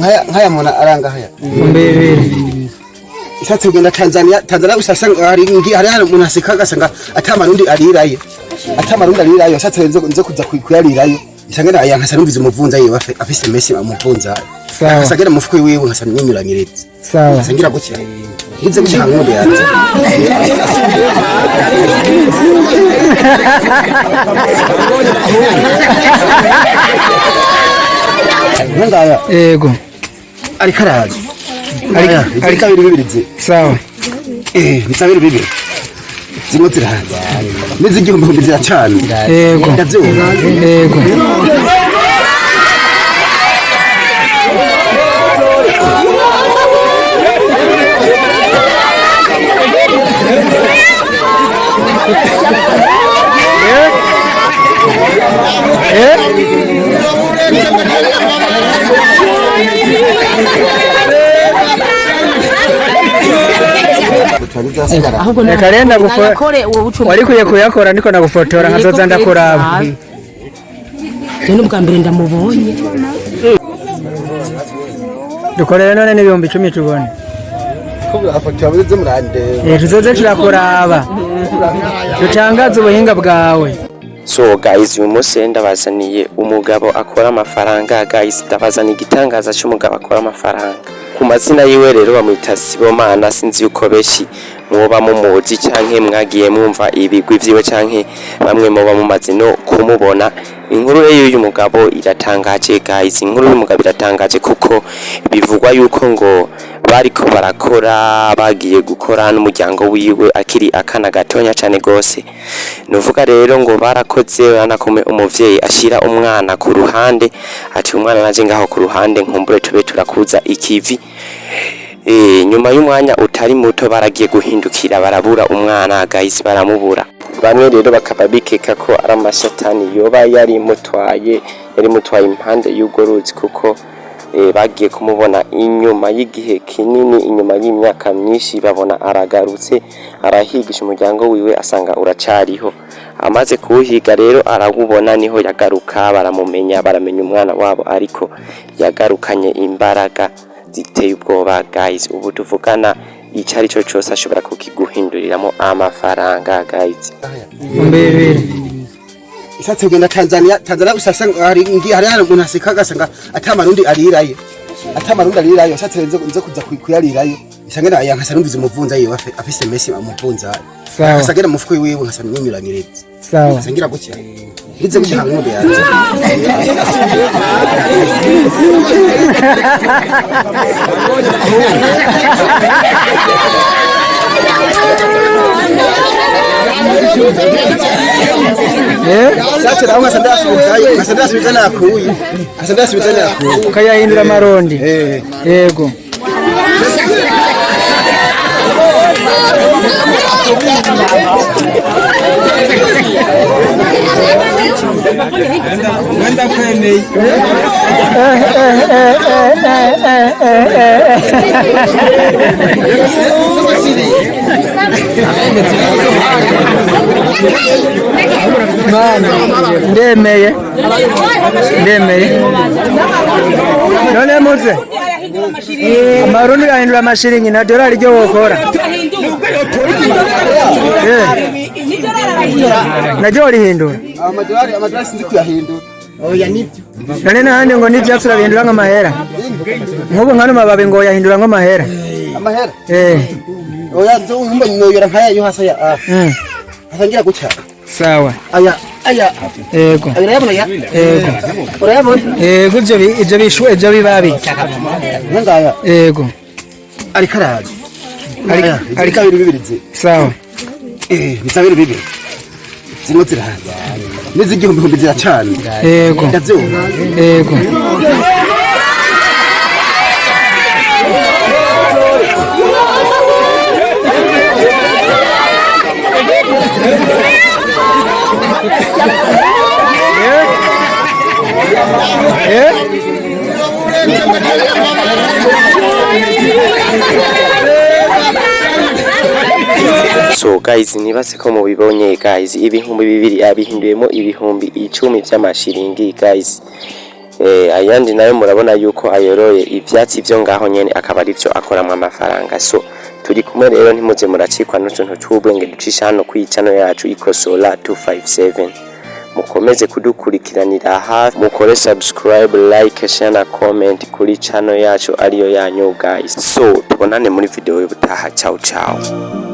Nkaya muntu aranga haya. 2000. Ishatse kugenda Tanzania, Tanzania usanga hari hari umuntu aseka agasanga ata Marundi arirayo, ata Marundi arirayo. Ashatse nzo kuza kuyarirayo, isanga aya nkasa numvize umuvunza yiwe afise mesi umuvunza. Sawa. Akasa agera mu mufuko wiwe, nkasa nyinyuranyiriza. Sawa. Nkasa ngira gutya, ngize gutya nka nkombe yanje. Nkangaya. Yego. Ariko araza ariko abiri bibiri ze. Sawa. Ni bibiri zimwe ziraza n'iz'igihumbi ziracana. Yego. Ndabyumva. Yego. Eh? Ahubwo Reka rero nayakore uwo bucumi. Wari kuye kuyakora ndiko nagufotora, nkazoza ndakuraba. Je n'ubwa mbere ndamubonye. Dukorere none n'10,000 tubone. Ko murafotora muze murandeba. Tuzoze turakuraba, dutangaze ubuhinga bwawe. So guys, uyu munsi rero ndabazaniye umugabo akora amafaranga. Guys, ndabazaniye igitangaza cy'umugabo akora amafaranga. Ku mazina yiwe rero bamwita Sibomana. Sinzi yuko benshi mwoba mumuzi canke mwagiye mwumva ibigwi vyiwe, canke bamwe muba mumaze no kumubona. Inkuru rero y'uyu mugabo iratangaje, guys. Inkuru y'uyu mugabo iratangaje kuko bivugwa yuko ngo bariko barakora, bagiye gukora n'umuryango wiwe akiri akana gatonya cane gose. Nuvuga rero ngo barakoze banakome, umuvyeyi ashira umwana ku ruhande, ati umwana naje ngaho ku ruhande, nkumbure tube turakuza ikivi. Nyuma y'umwanya utari muto baragiye guhindukira barabura umwana, guys, baramubura. Bamwe rero bakaba bikeka ko ari amashatani yoba yari mutwaye impande y'urwo ruzi, kuko bagiye kumubona inyuma y'igihe kinini, inyuma y'imyaka myinshi, babona aragarutse arahigisha umuryango wiwe, asanga uracariho. Amaze kuwuhiga rero arawubona, niho yagaruka baramumenya, baramenya umwana wabo, ariko yagarukanye imbaraga ziteye ubwoba, guys. Ubu tuvugana icyo ari cyo cyose ashobora kukiguhinduriramo amafaranga, guys. 2000. Ishatse kugenda Tanzania, Tanzania usanga hari umuntu aseka agasanga ata Marundi arirayo, ata Marundi arirayo. Ashatse nzo kuza kuyarirayo, isanga aya nkasa numvize umuvunza yiwe afise mesi umuvunza. Sawa. Akasa agera mu mufuko wiwe, nkasa nyinyuranyiriza. Sawa. Nkasa ngira gutya, ngize gutya nka nkombe yanje. Eh? Sasa naho nkasa ndasubizayo, nkasa ndasubiza nakuye, nkasa ndasubiza nakuye. Ukayahindura amarundi. Eh. Yego. Eh, eh, eh, eh, eh, eh, eh, eh. Mana, ndemeye, ndemeye. None muze amarundi yahindura amashiringi na dorari ryo wokora. Naryo rihindura. Amadolari sinzi kuyahindura. None n'ahandi ngo n'ivyatsi urabihindura nk'amahera, nk'ubu nkano mababi ngo yahindura nk'amahera. Amahera? Eh. Oya, nzo nkumba noyora nkaya yo hasa ya ah. Hasa ngira gutya. Sawa. Aya. Yego. Aya urayabona ya? Yego. Urayabona? Yego, ivyo bishu, ivyo bibabi. Nkangaya. Yego. Ariko araza Ariko ariko abiri bibiri ze. Sawa. Ni abiri bibiri zimwe ziraza n'iz'igihumbi ziracana. Yego. Ndabyumva. Yego. Eh? So guys, nibaze ko mubibonye, guys. 2000 abihinduyemo 10,000 vy'amashiringi, guys. Ayandi nayo murabona yuko ayoroye ivyatsi vyo ngaho nyene, akaba arivyo akoramwo amafaranga. So turi kumwe rero, ntimuze muracikwa n'utuntu tw'ubwenge ducisha hano kuri channel yacu Ikosora 257. Mukomeze kudukurikiranira hafi, mukore subscribe, like, share na comment kuri channel yacu ariyo yanyu, guys. So tubonane muri video y'ubutaha. Ciao ciao.